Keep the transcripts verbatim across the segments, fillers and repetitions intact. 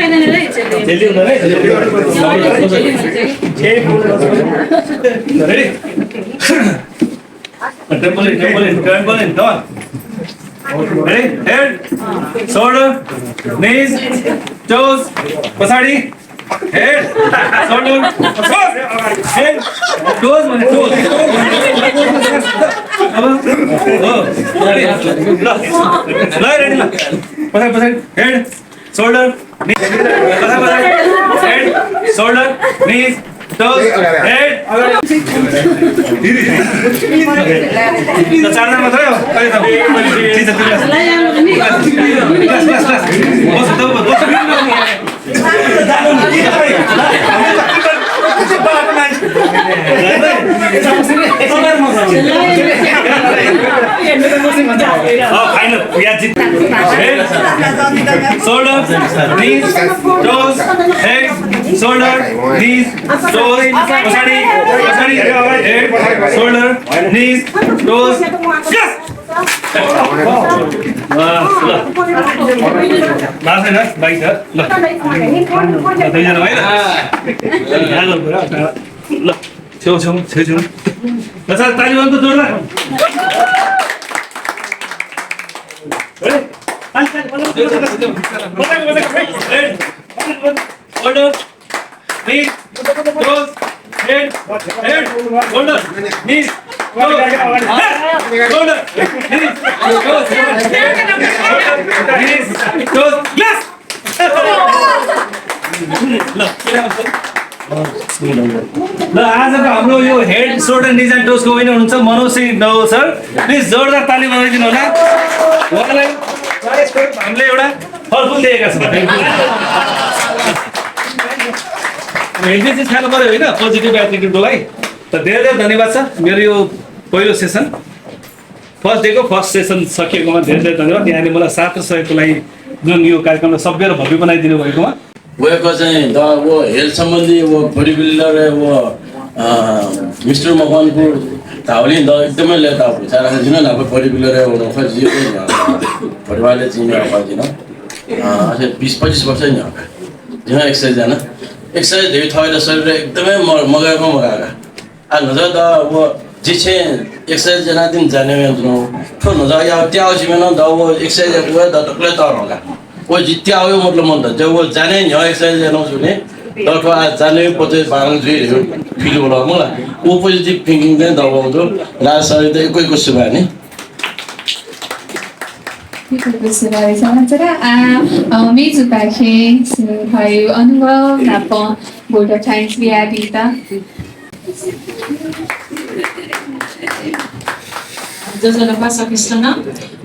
पाइँदैन रे, झेली हुँदैन है, झेली हुँदैन। Ready? Trampoline, trampoline, trampoline, come on. Ready? Head, shoulder, knees, toes, पछाडि, head, shoulder, toes, head, toes भने toes. अब, हो, ready? ल, ल, ready ल। पछाडि, पछाडि, head, shoulder, knee, head, shoulder, knees, toes, head. ल, चारजना मात्रै हो। अरे, त, ठिक छ, ठिक छ। ल, ल, ल। बस, बस, बस। अ, final, we are जित। Head, shoulder, knees, toes, head, shoulder, knees, toes, पछाडि, पछाडि, head, shoulder, knees, toes, yes! ल, ल। बास होइन, बाइस छ। ल। दुईजना है त? ल। छेउ, छेउ, छेउ, छेउ। ल, सर, ताली बजाउनु त जोरदार। Ready? ताली, ताली, बजाऊ, बजाऊ, बजाऊ। Ready? Shoulder, knees, toes, head, head, shoulder, knees, toes, head, shoulder, knees, toes, head, shoulder, knees, toes, yes! ल, ल, आजको हाम्रो यो हेड सोल्डर निज एन्ड टोजको विनर हुनुहुन्छ मनोज सिंह नवल सर। प्लिज जोरदार ताली बजाइदिनु होला। उहाँलाई प्राइज स्वरूप हामीले एउटा फलफुल दिएका छौँ। हेल्दी चिज खानु पऱ्यो होइन, पोजिटिभ एटिट्युडको लागि। त धेरै धेरै धन्यवाद छ। मेरो यो पहिलो session, first deco first session सकिएकोमा धेरै धेरै धन्यवाद। यहाँले मलाई साथ र सहयोगको लागि जुन यो कार्यक्रमलाई सभ्य र भव्य बनाइदिनु भएकोमा। वय्‌कः चाहिँ द व हेल्थ सम्बन्धी व बडी बिल्डर व मिस्टर मकवानपुर धावलिं द एकदमै लय्‌ताः। जिं न्हापा बडी बिल्डर व परिवारले जिं अथे बिस पच्चिस वर्ष नि जिं एक्सर्साइज याना। एक्सर्साइज धइगु थःगु शरीर एकदमै मगाय्‌क मगाय्‌क। आ, न्हापा द व जि छेँ एक्सर्साइज यानादीम्ह जानेमां जुल। थ्व न्हापा या त्याःगु सिबें नं द व एक्सर्साइज यायेगु व द दकलय् तःधंगु। व जि त्याःगु मतलब मन्त, जि व जाने न्ह्यः एक्सर्साइज यानागु जुल नि। द थ्व आ जाने पचे बारं जुइ रे फिल वल मला। व पोजिटिभ थिंकिङ चाहिँ द व दु। राज सरयात यक्व यक्व सुभाय् नि। यक्व यक्व सुभाय् छकः। आ, अ, मेजुपाखें सुरु थःगु अनुभव नाप vote of thanks बियादीत। ज्वजलपा सकसितं नं।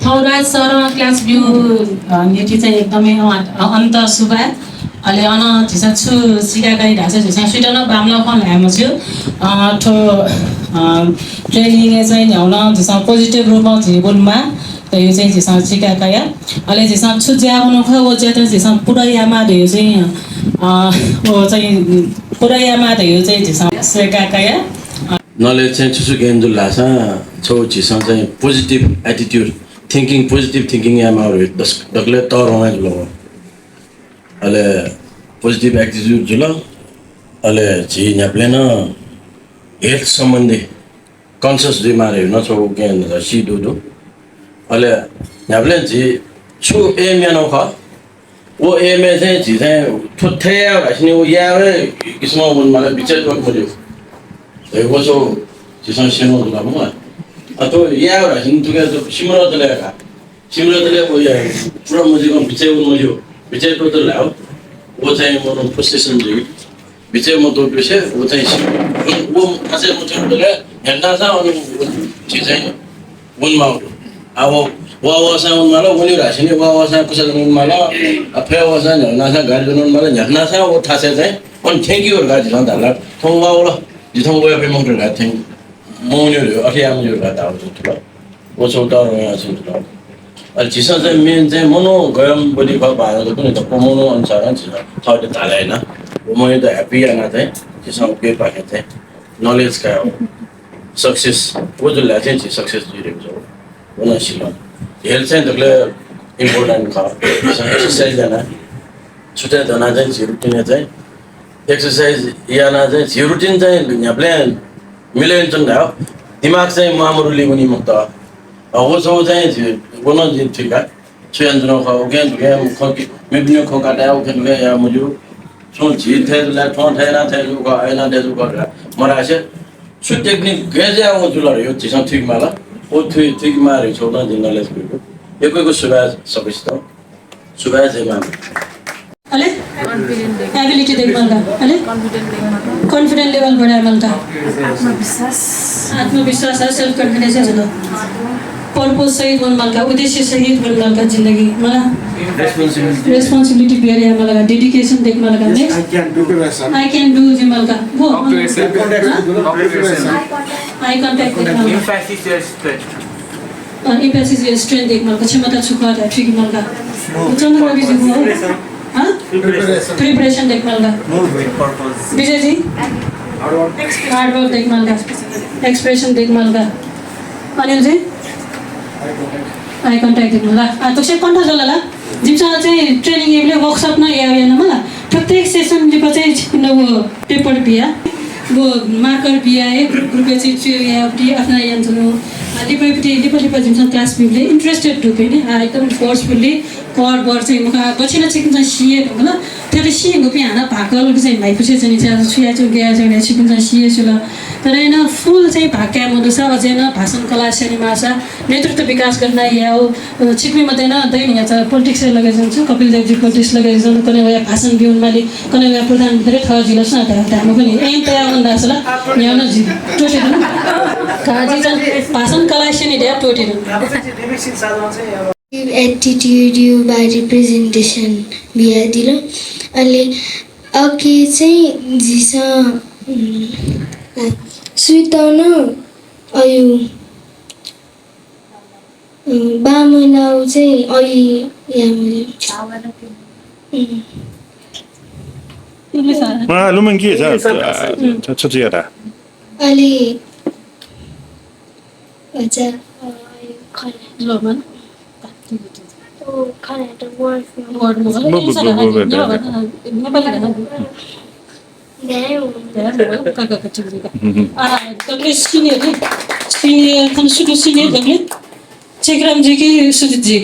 थौं राज सरं क्लास ब्यूगु निंतिं चाहिँ एकदमै अ-, अनन्त सुभाय्। अले अन झीसं छु सीकाकाइ धाःसा झीसं सुयातं नं बांमलाः खँ ल्हाये मज्यू। अ, थ्व, अ, ट्रेनिङय् चाहिँ न्ह्यागु नं झीसं पोजिटिभ रूपं झी वनेमाः। त यो चाहिँ झीसं सीकाकाया। अले झीसं छु ज्या वनेगु खः, व ज्यात झीसं पुरा यायेमाः धइगु चाहिँ, अ, व चाहिँ पुरा यायेमाः धइगु चाहिँ झीसं सीकाकाया। नलेज चाहिँ छु छु gain जुल धाःसा, छगू झीसं चाहिँ positive attitude, thinking, positive thinking यायेमाः धइगु दस-, दकलय् तःधंगु जुल। अले पोजिटिभ एटिट्युड जुल। अले झी न्ह्याबलें नं हेल्थ सम्बन्धी कन्सियस जुइमाः धइगु नं छगू ज्ञान सी दु दु। अले न्ह्याबलें झी छु एम यानागु खः, व एमय् चाहिँ झी चाहिँ थ्व थथे याये धाःसा नि व याये हे किसिमं वनेमाल, बिचय् त्वःते मज्यू। धइगु व छगू झीसं स्यनागु जुल मखु ला। अ, थ्व याये धाःसा नि थुके सिमरतले का। सिमरतले व या पुरा मजुइकं बिचय् वने मज्यू, बिचय् त्वःते लायेगु। व चाहिँ मनू फ्रस्ट्रेसन जुइ। बिचय् मत्वःतुसे व चाहिँ सि-, व, व थासय् मच्वंबलय् न्ह्याथनासां अन झी चाहिँ वनेमाःगु दु। आ, व, वा वाःसां वनेमाल, वने धाःसा नि वा वाःसां कुसा ज्वने वनेमाल, आ, फय् वाःसां न्ह्याथनासां गाडी ज्वने वनेमाल, न्ह्याथनासां व थासय् चाहिँ अन थ्यंकी धकाः झीसं धाल। थौं वा वल, जि थौं वये फइ मखु धकाः थ्यंकी मवने धकाः, अथे याये मज्यू धकाः धाःगु जुल। व छगू तःधंगु जुल। अले झीसं चाहिँ मेन चाहिँ मनू गय् बलि खः, बांलाक कुन्हु त व मनू अनुसारं झीसं थःत धाल याना। व मनूत ह्याप्पी यानाः चाहिँ झीसं उकिपाखें चाहिँ नलेज कायेगु। सक्सेस, व जुल धाःसा चाहिँ झी सक्सेस जुइ धइगु जुल। व नं सिल। हेल्थ चाहिँ दकलय् इम्पोर्टेन्ट खः। झीसं एक्सरसाइज यानाः छुट्याइ दनाः चाहिँ झी रुटिनय् चाहिँ एक्सरसाइज यानाः चाहिँ झी रुटिन चाहिँ न्ह्याबलें मिले यानाच्वन धाःसा दिमाग चाहिँ म्वाःमदुगु लिं वनी मखुत। अ, व छगू चाहिँ झी, व नं झी थुइका। छु यानाच्वनागु खः, उकिं थुकिं खँ कि, मेपिनिगु खँ काटे, उकिं थुकिं याये मज्यू। छुं झी थथे जुल, थ्वं थथे यानाः थथे जूगु खः, अथे यानाः थथे जूगु खः धकाः मधासे छु टेक्निक गय् ज्याय् व जुल धइगु झीसं थुइकेमाल। व थुइ-, थुइकेमाः धइगु छगू नं जिं नलेज ब्यूगु। यक्व यक्व सुभाय् सकसितं। सुभाय् जय मां। अले? एबिलिटी दयेकेमाल का। अले? कन्फिडेन्ट लेभल बढायेमाल का। आत्मविश्वास। आत्मविश्वास, सेल्फ कन्फिडेन्स जुल। पर्पस सहित वनेमाल का, उद्देश्य सहित वनेमाल का जिन्दगी। मला? रेस्पोन्सिबिलिटी। रेस्पोन्सिबिलिटी बियर यायेमाल का, डेडिकेसन दयेकेमाल का। Next? I can do। I can do जुइमाल का। गो? Up to yourself। Up to yourself। Eye contact दयेकेमाल का। Empathy is your strength। A, empathy is your strength दयेकेमाल का, क्षमता छु खः धकाः थुइकेमाल का। चन्द्र रवि जु हो। हाँ? Preparation। Preparation दयेकेमाल का। Move with purpose। Vijay ji? Hard work। Hard work दयेकेमाल का। Expression दयेकेमाल का। अनिल जी? Eye contact दयेकेमाल का। आ, थुकथं कन्ठ जुल ला। जिमिसं चाहिँ ट्रेनिङ याइबलय् वर्कसप नं याये यानामाल। प्रत्येक सेसन लिपा चाहिँ छिकपिन्त व पेपर बिया, व मार्कर बिया हे ग्रुप ग्रुपय् चाहिँ च्वय् यायेगु पति आफना यानाच्वनागु। आ, लिपायापति लिपा लिपा जिमिसं क्लास ब्यूबलय् इन्ट्रेस्टेड दुपिं, आ, एकदम फोर्सफुल्ली कर बर चाहिँ मखु, बच्छि नं छिकपिन्सं सी हे धुंकल। तर सिंहगुपिं हानं भाकल चाहिँ भाइपुसे चाहिँ छु याचु गया चाहिँ छिकुन चाहिँ सिए सुल। तर इन फुल चाहिँ भाग क्या मदुसा अझै न भाषण कला सिनेमासा नेतृत्व विकास गर्न याओ। छिकमी मते न दैनिक याचा पोलिटिक्स लगे जन छु कपिल देवजी पोलिटिक्स लगे जन कने वया भाषण बिउन माली कने वया प्रधानमन्त्री थः जिला सुना धाम धाम पनि एम तया मन दासला न्याउन जि टोटे दु। काजी चाहिँ भाषण कला सिने द्या टोटे दु। Attitude, your body presentation बियादिल। अले अके चाहिँ जिसा सुइतन अयु बामैलाउ चाहिँ अयु यामले मा लुमन के छ छ छ यारा अले अच्छा अयु खना Roman. ओ खना त वर्ड ब- ब- ब- ब- ब- नेपाली गाना ध्यान धेरै भयो काका कच्ची आ दगले सिनियर सिनियर कम सुटु सिनियर दगले चेकराम जी कि सुजित जी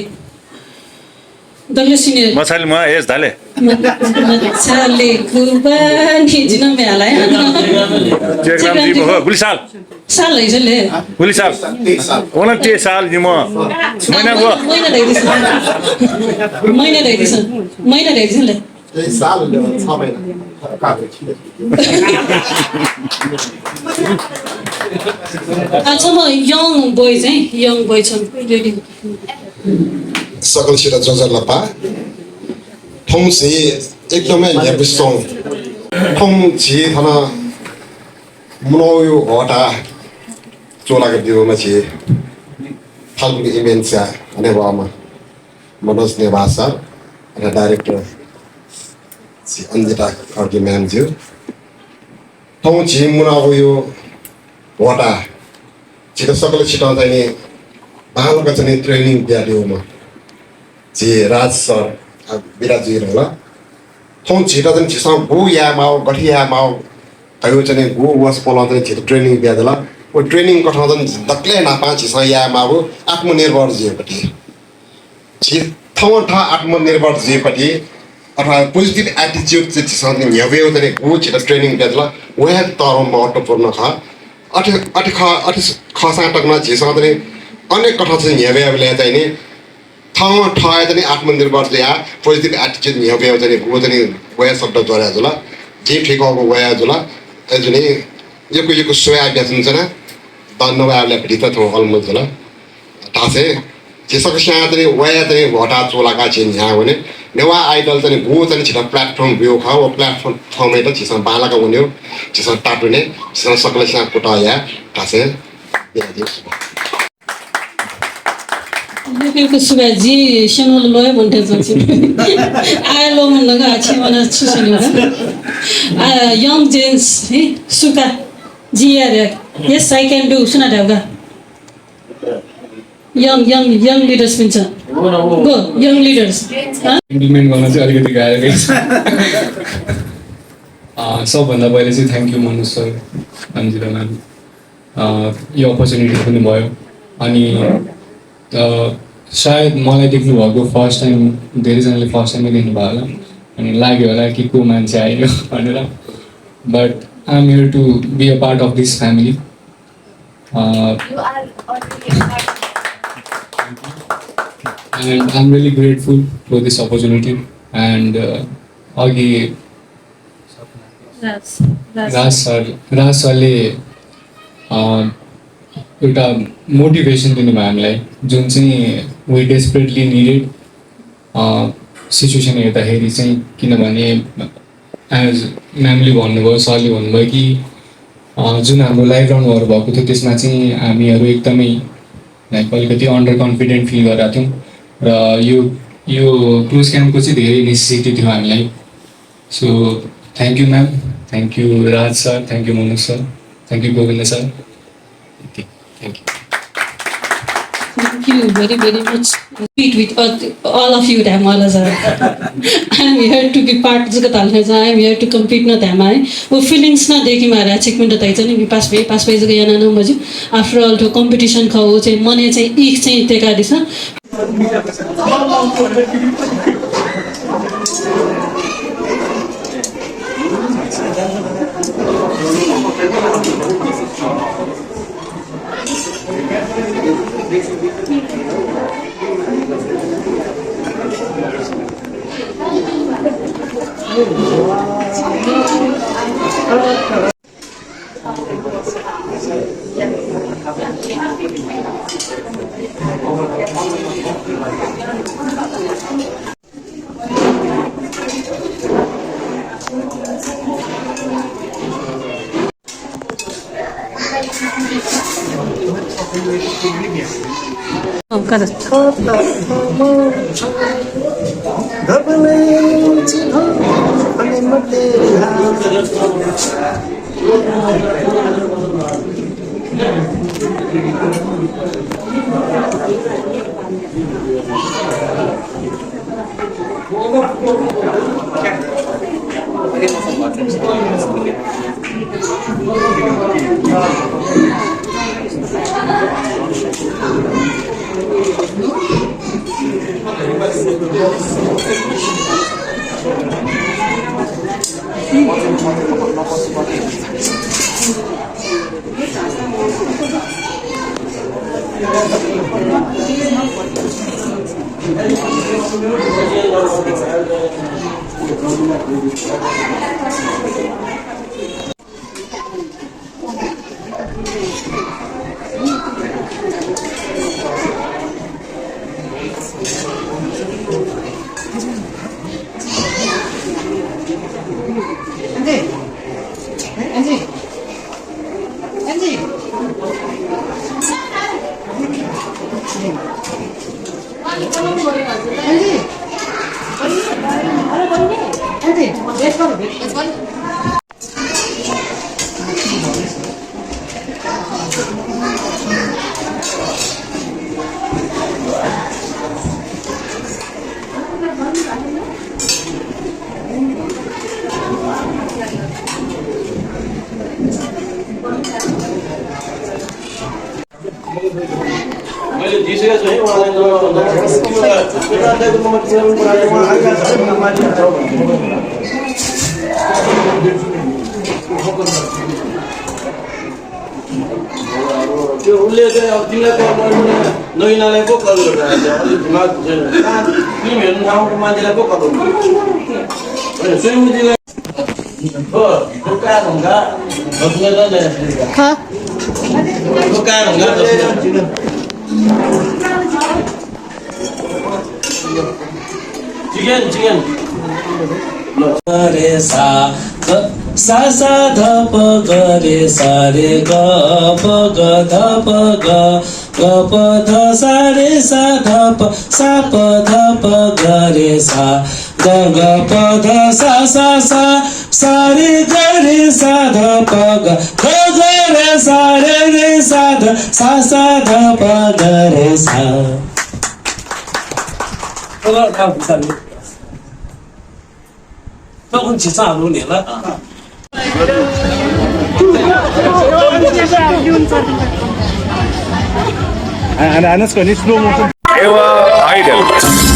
दगले सिनियर मछाले म एज धाले मछाले कुर्बानी जिन म्याला चेकराम जी बहो गुलिसाल साल है जले गुलिसाल उनतीस साल नि म महिना गो महिना दैदिस महिना दैदिस महिना दैदिस ले त्यही साल छ महिना काभ्रे अच्छा म यङ बोय चाहिँ यङ बोय छ रेडी सकल सित जजर लपा थौं झी एकदमै न्ह्याबिस्सौं थौं झी थन मुनौयु होटा चोलाक दिउमा झी फाल्गुन इभेन्ट्सया हनेबहःम्ह मनोज नेवाः सर अले डाइरेक्टर झी अन्जिता खड्गी म्यामज्यू थौं झी मुनागुयो होटा झीत सकल छितं चाहिँ नि बांलाक चाहिँ नि ट्रेनिङ बियादिउम्ह झी राज सर बिदा जुइ रहल। थौं झीत चाहिँ झीसं गु याये माउ गथे याये माउ धयो चाहिँ नि गु वसपोलं चाहिँ झीत ट्रेनिङ बियादिल। व ट्रेनिङ कथं चाहिँ दकले नापां झीसं याये माउ आत्मनिर्भर जुइपति झी थौं थः आत्मनिर्भर जुइपति अथवा पोजिटिभ एटिच्युड चाहिँ झीसं चाहिँ न्ह्यब्वयेगु चाहिँ गु झीत ट्रेनिङ बियादिल। व हे तःधं महत्त्वपूर्ण खः। अथे अथे खः अथे खःसां तक नं झीसं चाहिँ अनेक कथं चाहिँ न्ह्यब्वयेबलय् चाहिँ नि थः थः चाहिँ आत्मनिर्भर जुयाः पोजिटिभ एटिच्युड न्ह्यब्वयेगु चाहिँ गु चाहिँ व हे शब्द जोडया जुल। जिं थुइकःगु व हे जुल। अय्‌जूगुलिं यक्व यक्व स्वयाः ब्याहा च्वना। धन्यवाद भिडित थौं अलमल जुल। धाःसा झी सकस्यां चाहिँ वया चाहिँ होटा चोलाका झी न्ह्याः वने। नेवाः आइडल चाहिँ गु चाहिँ झीत प्लेटफर्म ब्यू खः व प्लेटफर्म फर्मय् त झीसं बांलाक वनेउ झीसं तातुने झीसं सकलस्यां कुतः या धाःसा बिदा जुइ। लोकेको सुगा जी सेनोल लोय भन्थे जंसी आय लो मन लगा अच्छे मना छुसनी का आ यंग जेन्स है सुका जी यार yes I can do सुना ढाउगा यङ यङ यङ लिडर्स पनि छ गो यङ लिडर्स इम्प्लिमेन्ट गर्न चाहिँ अलिकति गाह्रो रहेछ अ, सबभन्दा पहिले चाहिँ थ्याङ्क यू मनोज सर अन्जिता म्याम अ, यो अपर्च्युनिटी पनि भयो अनि अ, सायद मलाई देख्नुभएको फर्स्ट टाइम धेरैजनाले फर्स्ट टाइममै देख्नुभयो होला अनि लाग्यो होला कि को मान्छे आयो भनेर but I am here to be a part of this family. Uh, You are already a part of and I'm really grateful for this opportunity. And uh, अघि राज सर राज सरले अ, एउटा मोटिभेसन दिनुभयो हामीलाई जुन चाहिँ we desperately needed सिचुएसन हेर्दाखेरि चाहिँ किनभने एज म्यामले भन्नुभयो सरले भन्नुभयो कि अ, जुन हाम्रो लाइभ राउन्डहरू भएको थियो त्यसमा चाहिँ हामीहरू एकदमै लाइक अलिकति अन्डर कन्फिडेन्ट फिल गरेका थियौँ र यो यो क्रुज क्याम्पको चाहिँ धेरै नेसेसिटी थियो हामीलाई so thank you ma'am thank you Raj sir thank you Manoj sir thank you Govind sir यति thank you Thank you very very much. Compete with all, all of you धायेमाल sir. I am here to be part जुक धाल है I am here to compete न धायेमाल है. वो फिलिङ्स न देखि मारा छिकपिन्त धयाच्वनी पास भए पास भए जुक याना न मज्यू. After all थ्व कम्पिटिसन खः वो चाहिँ मनय् चाहिँ इख चाहिँ तेकादिसँ. मैले दिइसकेको छु है, उहाँलाई नम्बर भन्दा। त्यो उसले चाहिँ अब तिमीलाई कल गर्नु, नगिनालाई पो कल गर्छ, अलिक दिमाग छैन। कहाँ फिल्म हेर्नु ठाउँको मान्छेलाई पो कल गर्नु। होइन, स्वयम्भूजीलाई। हो, वो कहाँ होगा? बसने तो नहीं। हाँ। वो कहाँ होगा? बसने। Chicken, chicken. ग रे सा, ग, सा सा ध प ग रे सा रे ग प ग ध प ग, ग प ध सा रे सा ध प, सा प ध प ग रे सा, ग ग प ध सा सा सा, सा रे ग रे सा ध प ग, ग ग रे सा रे रे सा ध, सा सा ध प ग रे सा। 哎，俺俺俺那是个你 slow motion。Eva Idol。